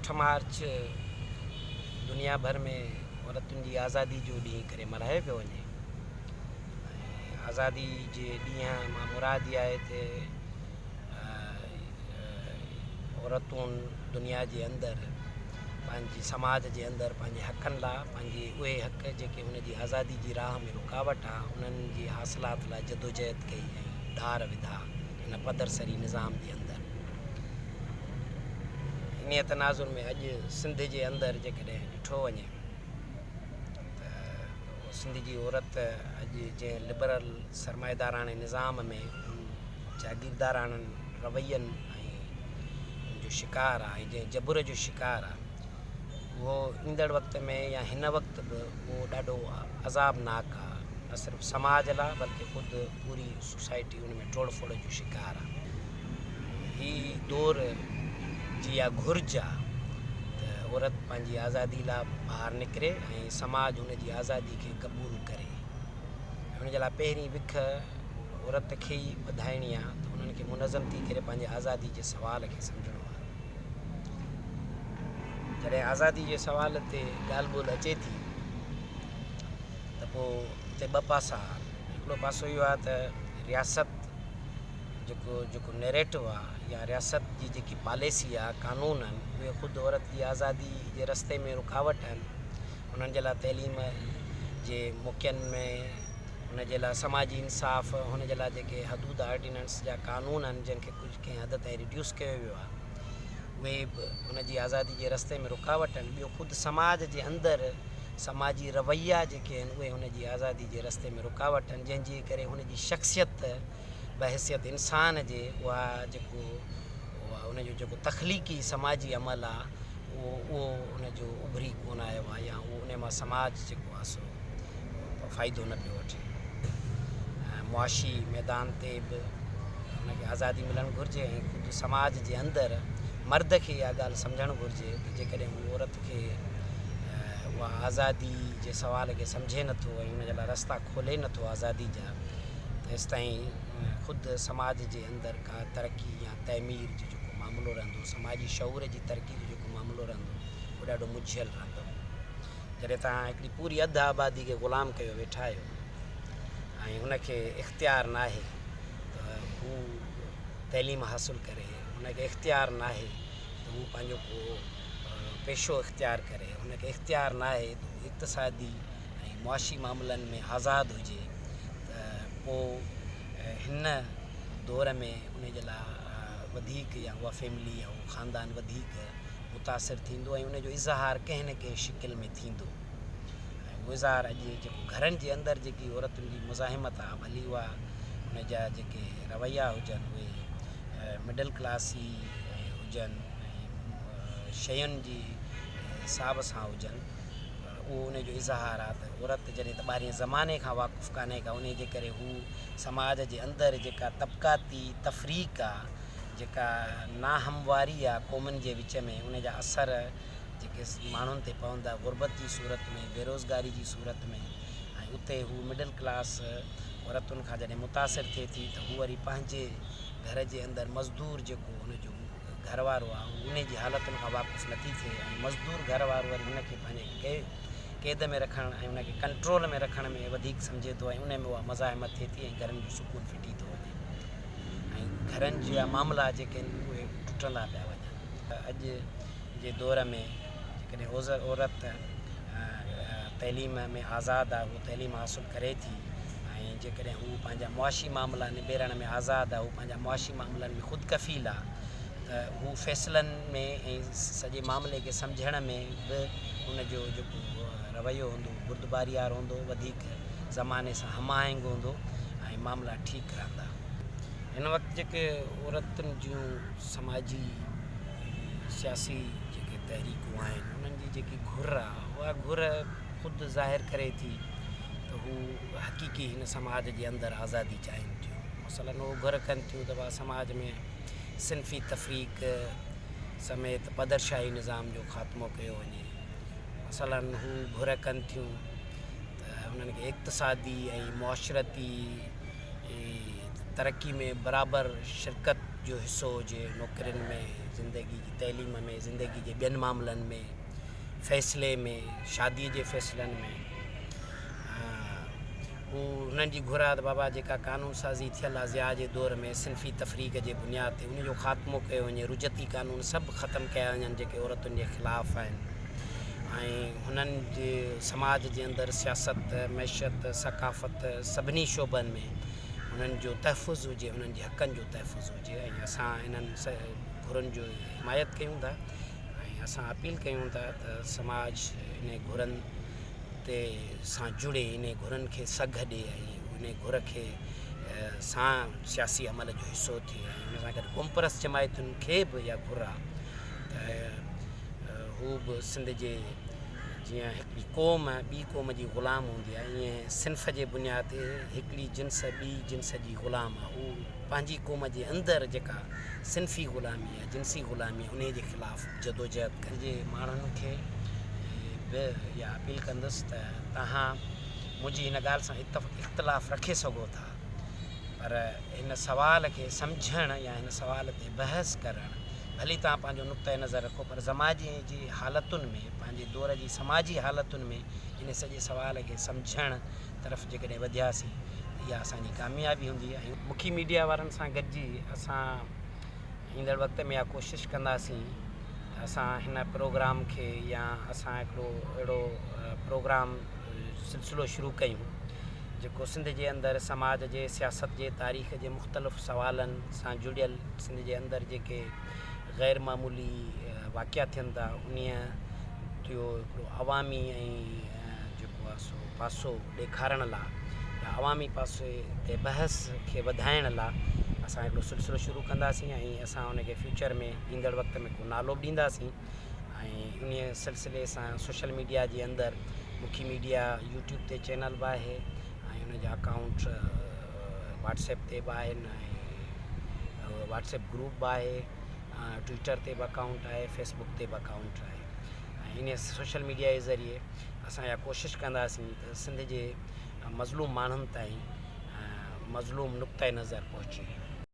8 march دنيا ڀر ۾ عورتن جي آزادي جو ڏينهن ڪري ملهايو پيو وڃي ۽ آزادي جي ڏينهن مان مراد اها آهي ته عورتون دنيا جي اندر پنهنجي سماج جي اندر پنهنجي حقن لاء پنهنجي اهي حق جيڪي هن جي آزادي جي راهه ۾ رڪاوٽ آ انهن جي حاصلات لاء جدوجهد ڪئي ۽ ڏار وڌا هن پدرسري نظام جي اندر. انهيء تناظر ۾ اڄ سنڌ جي اندر جيڪڏهن ڏٺو وڃي ته سنڌ جي عورت اڄ جنهن لبرل سرمائيداراڻي نظام ۾ جاگيرداراڻن روين ۽ جو شڪار آهي ۽ جنهن جبر جو شڪار آهي اهو ايندڙ وقت ۾ يا هن وقت به اهو ڏاڍو عذابناڪ آهي نه صرف سماج لاء بلڪه خود پوري سوسائٽي ان ۾ ٽوڙ ڦوڙ جو شڪار آهي. هي دور جي اها گهرج آ ته عورت پنهنجي آزادي لاء ٻاهر نڪري ۽ سماج ان جي آزادي کي قبول ڪري ۽ ان جي لاء پهرين وک عورت کي ئي وڌائڻي آ ته انهن کي منظم ٿي ڪري پنهنجي آزادي جي سوال کي سمجهڻو آ. جڏهن آزادي جي سوال تي ڳالهه ٻولهه اچي ٿي ته پوء اتي ٻه پاسا آهن. هڪڙو پاسو اهو آهي ته رياست جيڪو جيڪو نيريٽو آ يا رياست جي جيڪي پاليسي آ قانون آهن اهي خود عورت جي آزادي جي رستي ۾ رڪاوٽ آهن انهن جي لاء تعليم جي موقعن ۾ ان جي لاء سماجي انصاف هن جي لاء جيڪي حدود آرڊيننس جا قانون آهن جن کي ڪجهه ڪنهن حد تائين ريڊيوس ڪيو ويو آهي اهي به هن جي آزادي جي رستي ۾ رڪاوٽ آهن ٻيو خود سماج جي اندر سماجي رويا جيڪي آهن اهي هن جي آزادي جي رستي ۾ رڪاوٽ آهن جنهن جي ڪري هن جي شخصيت بحيثيت انسان جي اها جيڪو ان جو جيڪو تخليقي سماجي عمل آهي اهو اهو ان جو اڀري ڪونه آيو آهي يا اهو ان مان سماج جيڪو آهي سو فائدو نه پيو وٺي. معاشي ميدان تي به ان کي آزادي ملڻ گهرجي ۽ خود سماج جي اندر مرد کي اها ڳالهه سمجهڻ گهرجي ته جيڪڏهن هو عورت کي اها آزادي جي سوال کي سمجهي نٿو ۽ ان جي لاء رستا کولي نٿو آزادي جا ته ايستائين خود سماج جي اندر ڪا ترقي يا تعمير جو جيڪو معاملو رهندو، سماجي شعور جي ترقي جو جيڪو معاملو رهندو اهو ڏاڍو مجهيل رهندو. جڏهن توهان هڪڙي پوري اڌ آبادي کي غلام ڪيو ويٺا آهيو ۽ ان کي اختيار ناهي ته هو تعليم حاصل ڪري، ان کي اختيار ناهي ته هو پنهنجو ڪو پيشو اختيار ڪري، ان کي اختيار ناهي ته هو اقتصادي ۽ معاشي معاملن ۾ آزاد هجي ته پوء هن دور ۾ ان جي لاء وڌيڪ يا اها فيملي يا اهو خاندان وڌيڪ متاثر ٿيندو ۽ ان جو اظهار ڪنهن نه ڪنهن شڪل ۾ ٿيندو ۽ اهو اظهار اڄ جيڪو گهرن جي اندر جيڪي عورتن جي مزاحمت آهي ڀلي اها ان جا جيڪي رويا هجن اهي مڊل ڪلاسي هجن ۽ شين جي حساب سان هجن پر اهو ان جو اظهار آهي ته عورت جڏهن ته ٻاهرين زماني کان واقف ڪانهي ڪا انهي جي ڪري هو سماج جي اندر جيڪا طبقاتي تفريق آهي جيڪا ناهمواري آ قومن جي وچ ۾ ان جا اثر جيڪي ماڻهن تي پوندا غربت جي صورت ۾ بيروزگاري جي صورت ۾ ۽ اتي هو مڊل ڪلاس عورتن کان جڏهن متاثر ٿئي ٿي ته هو وري پنهنجي گهر جي اندر مزدور جيڪو ان جو گهر وارو آ هو ان جي حالتن کان واقف نٿي ٿئي ۽ مزدور گهر وارو وري هن کي پنهنجي قيد ۾ رکڻ ۽ ان کي ڪنٽرول ۾ رکڻ ۾ وڌيڪ سمجهي ٿو ۽ ان ۾ اها مزاحمت ٿئي ٿي ۽ گهرن جو سڪون ڦٽي ٿو وڃي. ۽ گهرن جا معاملا جيڪي آهن اهي ٽٽندا پيا وڃن. اڄ جي دور ۾ جيڪڏهن عورت تعليم ۾ آزاد آهي هو تعليم حاصل ڪري ٿي ۽ جيڪڏهن هو پنهنجا معاشي معاملا نبيرڻ ۾ آزاد آهي هو پنهنجا معاشي معاملن ۾ خود ڪفيل آهي ته هو فيصلن ۾ ۽ سڄي معاملي کي سمجهڻ ۾ به ان جو جيڪو رويو هوندو بردباري وارو هوندو وڌيڪ زماني سان هم آهنگ هوندو ۽ معاملا ٺيڪ رهندا. هن وقت جيڪي عورتن جون سماجي ۽ سياسي جيڪي تحريڪون آهن انهن جي جيڪي گهر آهي اها گهر خود ظاهر ڪري ٿي ته هو حقيقي هن سماج جي اندر آزادي چاهين ٿيون مثلاً هو گهر ڪن ٿيون ته ڀا سماج ۾ صنفي تفريق سميت پدرشاهي نظام جو خاتمو ڪيو وڃي مثلاً هو گهر ڪن ٿيون ته انهن کي اقتصادي ۽ معاشرتي ترقي ۾ برابر شرڪت جو حصو هجي، نوڪرين ۾، زندگي جي تعليم ۾، زندگي جي ٻين معاملن ۾، فيصلي ۾، شادي جي فيصلن ۾. هو هنن جي گهر آهي ته بابا جيڪا قانون سازي ٿيل آهي ضياء جي دور ۾ صنفي تفريق جي بنياد تي ان جو خاتمو ڪيو وڃي، رجعتي قانون سڀ ختم ڪيا وڃن جيڪي عورتن جي خلاف آهن ۽ هنن جي سماج جي اندر سياست، معيشت، ثقافت سڀني شعبن ۾ انهن جو تحفظ هجي، انهن جي حقن جو تحفظ هجي ۽ اسان انهن گهرن جو حمايت ڪيون ٿا ۽ اسان اپيل ڪيون ٿا ته سماج انهي گهرن تي سان جڙي، انهي گهرن کي سگهه ڏي ۽ انهي گهر کي سان سياسي عمل جو حصو ٿئي ۽ ان سان گڏ قومپرست جماعتن کي به اها گهر آهي ته هو به سنڌ جي جيئن هڪڙي قوم ٻي قوم جي غلام هوندي آهي ائين صنف جي بنياد تي هڪڙي جنس ٻي جنس جي غلام آهي هو پنهنجي قوم جي اندر جيڪا صنفي غلامي آهي جنسي غلامي آهي انهي جي خلاف جدوجهد ڪن. جي ماڻهن کي به اها اپيل ڪندس ته توهان منهنجي هن ڳالهه سان اختلاف رکي سگهو ٿا پر هن سوال کي سمجهڻ يا هن سوال تي بحث ڪرڻ ڀلي توهان پنهنجو نقطه نظر رکو پر زماني جي حالتن ۾ پنهنجي دور جي سماجي حالتن ۾ ان سڄي سوال کي سمجهڻ طرف جيڪڏهن وڌياسين ته اها اسان جي ڪاميابي هوندي ۽. مکي ميڊيا وارن سان گڏجي اسان ايندڙ وقت ۾ اها ڪوشش ڪنداسين ته اسان هن پروگرام کي يا اسان هڪڙو اهڙو پروگرام سلسلو شروع ڪيون جيڪو سنڌ جي اندر سماج جي سياست جي تاريخ جي مختلف سوالن سان جڙيل سنڌ جي اندر جيڪي غير معمولي واقعا ٿين ٿا انهيء جو هڪڙو عوامي ۽ جيڪو آهي سو پاسو ڏيکارڻ لا يا عوامي پاسي تي بحث کي وڌائڻ لا اسان هڪڙو سلسلو شروع ڪنداسين ۽ اسان ان کي فيوچر ۾ ايندڙ وقت ۾ ڪو نالو به ڏينداسين ۽ انهيء سلسلي سان سوشل ميڊيا جي اندر مکي ميڊيا يوٽيوب تي چينل به آهي ۽ ان جا اڪائونٽ واٽس ايپ تي به آهن ۽ واٽس ايپ گروپ به آهي ٽوئٽر تي به اڪائونٽ آهي فيس بڪ تي به اڪائونٽ آهي ۽ انهي سوشل ميڊيا جي ذريعي اسان اها ڪوشش ڪنداسين ته سنڌ جي مظلوم ماڻهن تائين مظلوم نقطه نظر پهچي.